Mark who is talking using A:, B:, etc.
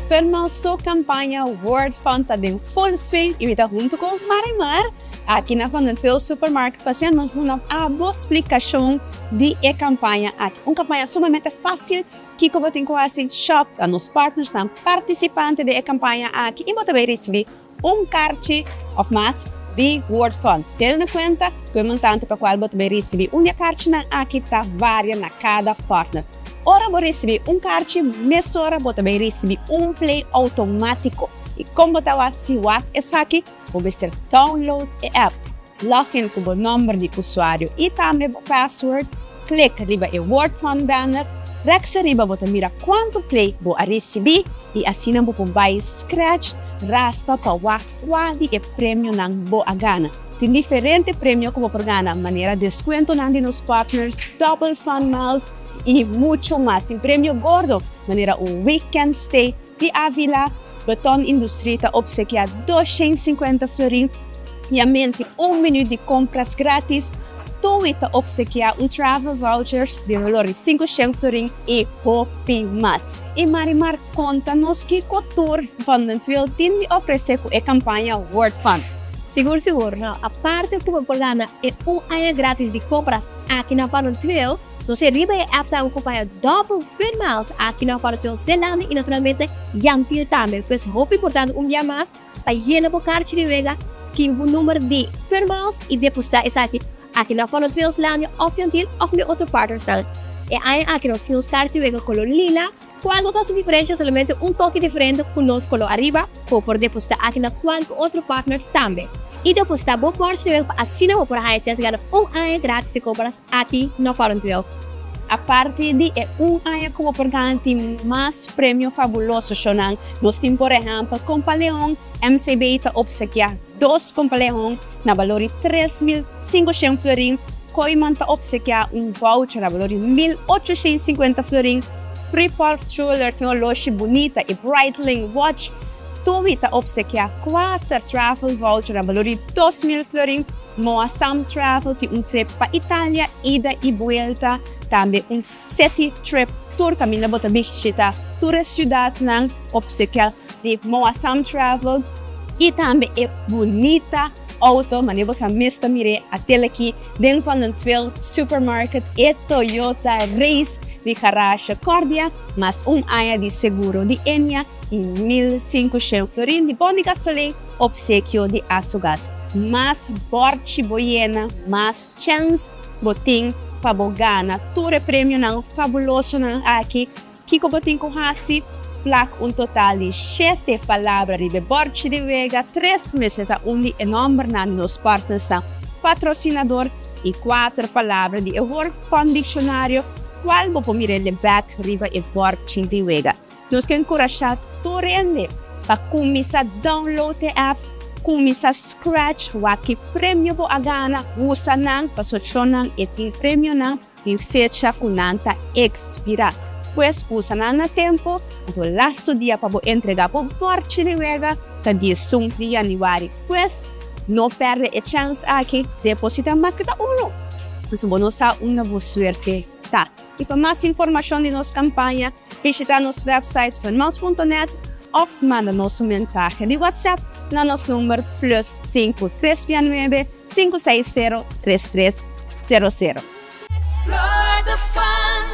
A: Fun Miles su campaña World Fun ta den full swing y mi ta hunto cu Marimar aki na Van den Tweel Supermarket pa asina nos duna abo splicacion di e campaña aki. Un campaña sumamente facil. Kico bo tin cu haci? Shop ta nos partnersnan participante den e campaña aki y bo ta bay ricibi un karchi of mas di World Fund. Tene na kuenta ku e montante pa kual bo ta bai risibí un di e karchinan aki ta varia na kada partner. Ora bo risibí un karchi, mesora bo ta bai risibí un play outomátiko. I kon bo ta wak si wak esaki? Bo mester download e app, login ku bo nòmber di usuario i tambe bo password, klik riba e World Fund banner, rèks ariba bo ta mira kuantu play bo a risibí i asina bo por bai scratch, raspa, pa wak kua di e premionan bo a gana. Tin diferente premio ku bo por gana, manera deskuentonan di nos partners, double fun miles i muchu mas. Tin premio gordo, manera un weekend stay di Avila, Beton Industrie ta opsekiá 250 florin, Yamenti un minuut di kompras gratis, Tui ta opsekiá un travel vouchers di valor di 500 florin i hopi mas. I Marimar, konta nos kiko tur Van den Tweel tin di ofresé ku e kampaña World Fun.
B: Sigur sigur, no. Aparte ku bo por gana e un aña gratis di kompras aki na Van den Tweel, nos e riba e app ta un kompaña double Fun Miles aki na Van den Tweel Zeelandia i naturalmente Jan Thiel tambe. Pues hopi importante un bia mas pa yena bo karchi di wega, skibi bo number di Fun Miles i depositá esaki aki na Van den Tweel Zeelandia òf Jan Thiel òf mi otro partnersnan. E aña aki nos tin nos karchi di wega kolor lila. Cual no ta su diferencia, solamente un toque diferente cu nos colo ariba, cu bo por deposita aki na cualke otro partner tambe. Y deposita bo portie di web pa asina bo por haya chance gana un aña gratis di compras aki na Fountainville.
A: Aparte di e un aña cu bo por gana tin mas premio fabuloso shonan. Nos tin por ehempel Compa Leon, MCB ta obsequia dos Compa Leon na balor di 3500 florin, Kooyman ta obsequia un voucher na balor di 1850 florin, Freeport Jeweler tin oloshi bunita y Breitling watch, Tui ta obsequia kuater travel voucher na balor di 2000 florin, Moasam Travel tin un trip pa Italia, ida y buelta, tambe un city trip tur caminda bo ta bishita tur e ciudadnan obsequia di Moasam Travel y tambe e bunita auto manera bo ta mes ta mir'é atel aki den Van den Tweel Supermarket, e Toyota Race di Garage Cordia, mas un aña di seguro di Enya y 1500 florin di bon di gasolin, obsequio di Asogas. Mas borchi bo yena, mas chens bo tin pa bo gana tur e premionan fabulosonan aki. Kiko bo tin ku hasi? Plak un total di shete palabra riba e borchi di wega, tres mester ta un di e nòmbernan di nos partnersnan patrosinador i kuater palabra di e World Fun Dictionario, kual bo por mira den bèk riba e borchi di wega. Nos ke enkurashá tur hende pa kuminsá download e app, kuminsá scratch wak ki premio bo a gana, usa nan pasobra e tin premionan. Tin fecha ku nan ta ekspirá. Pues usa nan na tempu, anto lastu dia pa bo entregá bo bòrchi di wega ta 11 di yanüari. Pues, no pèrdè e chèns aki, depositá maske ta unu, pasobra bo no sa unda bo suerte ta. I pa mas informashon di nos kampaña, bishitá nos wèpsait funmiles.net òf manda nos un mensahe di WhatsApp na nos number plus 5 369 560 3300.
C: Explore the fun.